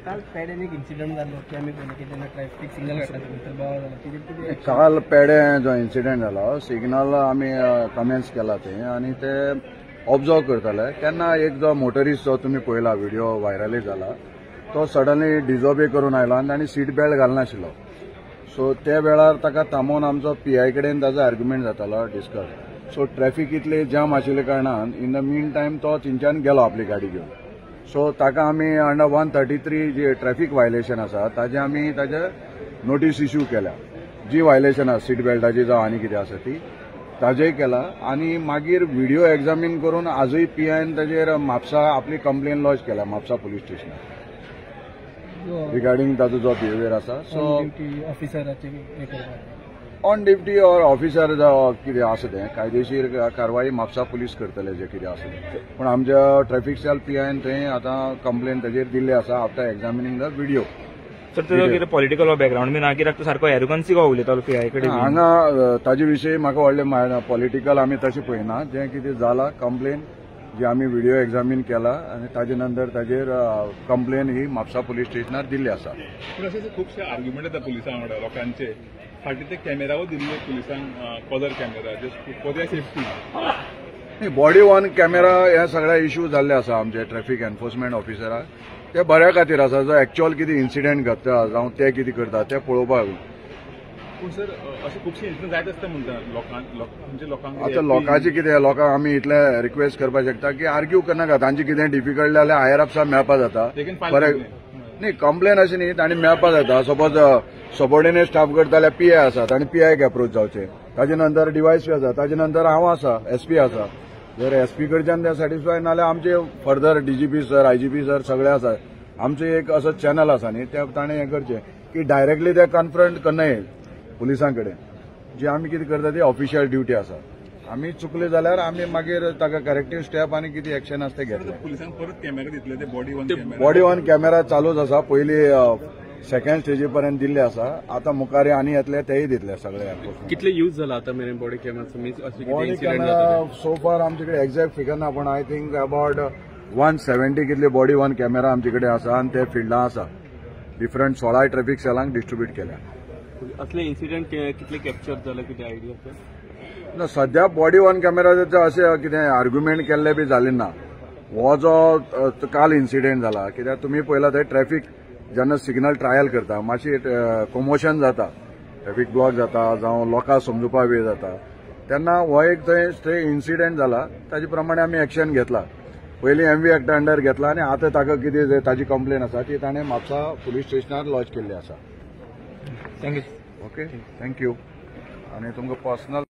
काल पेड्यान एक इन्सिडंट जालो की आमी पळयलें की तेन्ना ट्रॅफिक सिग्नल घातला. काल पेडे जो इन्सिडंट जालो सिग्नल आमी कमेन्स केला ते आनी ते ऑब्जर्व करताले तेन्ना एक जो मोटरिस्ट जो तुमी पळयला व्हिडिओ व्हायरलय जाला तो सडनली डिजोबे करून आयलो आनी ताणें सीट बेल्ट घालनाशिल्लो. सो त्या वेळार ताका थांबोवन आमचो पीआय कडेन ताजो आर्ग्युमेंट जातालो डिस्कस. सो ट्रॅफिक इतले जाम आशिल्ल्या कारणान इन the mean time तो थंयच्यान गेलो आपली गाडी घेवन. सो ताका आमी अंडर 133 जे ट्रॅफिक व्हायलेशन आसा ताजे आमी ताजे नोटीस इश्यू केल्या. जी व्हायलेशन आसा सीट बेल्टाची जावं आनी कितें आसा ती ताजेय केला आनी मागीर व्हिडिओ एग्जामीन करून आजूय पीआयन ताजेर म्हापसा आपली कंप्लेन लॉज केल्या म्हापसा पुलीस स्टेशनार रिगार्डिंग ताजो जो बिहेवियर आसा. So on duty or officer कितें आसा तें कायदेशीर कारवाई म्हापसा पुलीस करतले जे कितें आसा तें. पूण आमच्या ट्रॅफिक सेल पीआयन थंय आतां कंप्लेन ताजेर दिल्ली आसा after examining the video. Sir तुजो कितें पॉलिटिकल बॅकग्रावंड बी ना कित्याक तूं सारको एरोगन्सी को उलयतालो पीआय कडेन? हांगा ताजे विशयी म्हाका व्हडलें पॉलिटिकल आमी तशें पळयना. जें कितें जाला कंप्लेन जी आमी व्हिडिओ एग्जामीन केला आनी ताजे नंतर ताजेर कंप्लेन ही म्हापसा पुलीस स्टेशनार दिल्ली आसा. पूण अशे खुबशे आर्ग्युमेंट येता पुलिसां वांगडा लोकांचे फाटीं ते कॅमेरावूय दिल्ले पुलिसांक colour camera just for their safety. Body worn camera हे सगळे इश्यू जाल्ले आसा आमचे ट्रॅफिक एनफोर्समेंट ऑफिसराक ते बऱ्या खातीर आसा. जो एक्च्युअल कितें इन्सिडंट घडटा जावं ते कितें करता ते पळोवपाक. पूण सर अशे खुबशे इन्सिडंट जायत आसता म्हणटा लोकांक. आतां लोकांचे कितें लोकांक आमी इतले रिक्वेस्ट करपाक शकता की आर्ग्यू करनाका. तांचे कितें डिफिकल्ट जाल्यार हायर अप्सा मेळपा जाता. बरें न्ही कंप्लेन अशें न्ही तांणी मेळपा जाता. सपोज सबॉर्डिनेट स्टाफ करता जाल्यार पीआय आसा तांणी पीआयक एप्रोच जावचें. ताजे नंतर डीवायएसपी आसा ताजे नंतर हांव आसा एसपी आसा. जर एसपी कडच्यान ते सॅटिस्फाय नाल्यार आमचे further DGP sir IGP sir सगळे आसा. आमचे एक असो चॅनल आसा न्ही ते ताणें हें करचें की डायरेक्टली ते कन्फ्रंट करनाय पुलिसां कडेन. जी आमी कितें करता ती ऑफिशियल ड्युटी आसा. आमी चुकले जाल्यार आमी मागीर ताका करेक्टीव स्टेप आनी कितें एक्शन आसा तें घेतले. पुलिसांक परत कॅमेरा दितले ते body one camera? Body one camera चालूच आसा. पयली सेकंड स्टेजी पर्यंत दिल्ले आसा. आतां मुखार आनी येतले तेय दितले सगळे. कितले यूज जाला आतां मेरेन body camera? Body camera so far आमचे कडेन एक्झॅक्ट फिगर ना पूण I think about 170 कितले बॉडी वन कॅमेरा आमचे कडेन आसा आनी ते फिल्डां आसा. डिफरंट 16 ट्रॅफिक सेलांक डिस्ट्रिब्यूट केल्या. असले इन्सिडंट कितले कॅप्चर जाले कितें आयडिया आसा? ना सद्या बॉडी वन कॅमेराचे अशें कितें आर्ग्युमेंट केल्ले बी जाले ना. हो जो काल इन्सिडंट जाला कित्याक तुमी पळयला थंय ट्रॅफिक जेन्ना सिग्नल ट्रायल करता मातशी कोमोशन जाता ट्रॅफिक ब्लॉक जाता जावं लोकांक समजुपाक वेळ जाता तेन्ना हो एक थंय इन्सिडंट जाला ताजे प्रमाणे आमी एक्शन घेतला. पयलीं एमव्ही एक्टा अंडर घेतला आनी आतां ताका कितें ताजी कंप्लेन आसा ती ताणें म्हापसा पुलीस स्टेशनार लॉज केल्ली आसा. Thank you. Okay thank you. आनी तुमकां पर्सनल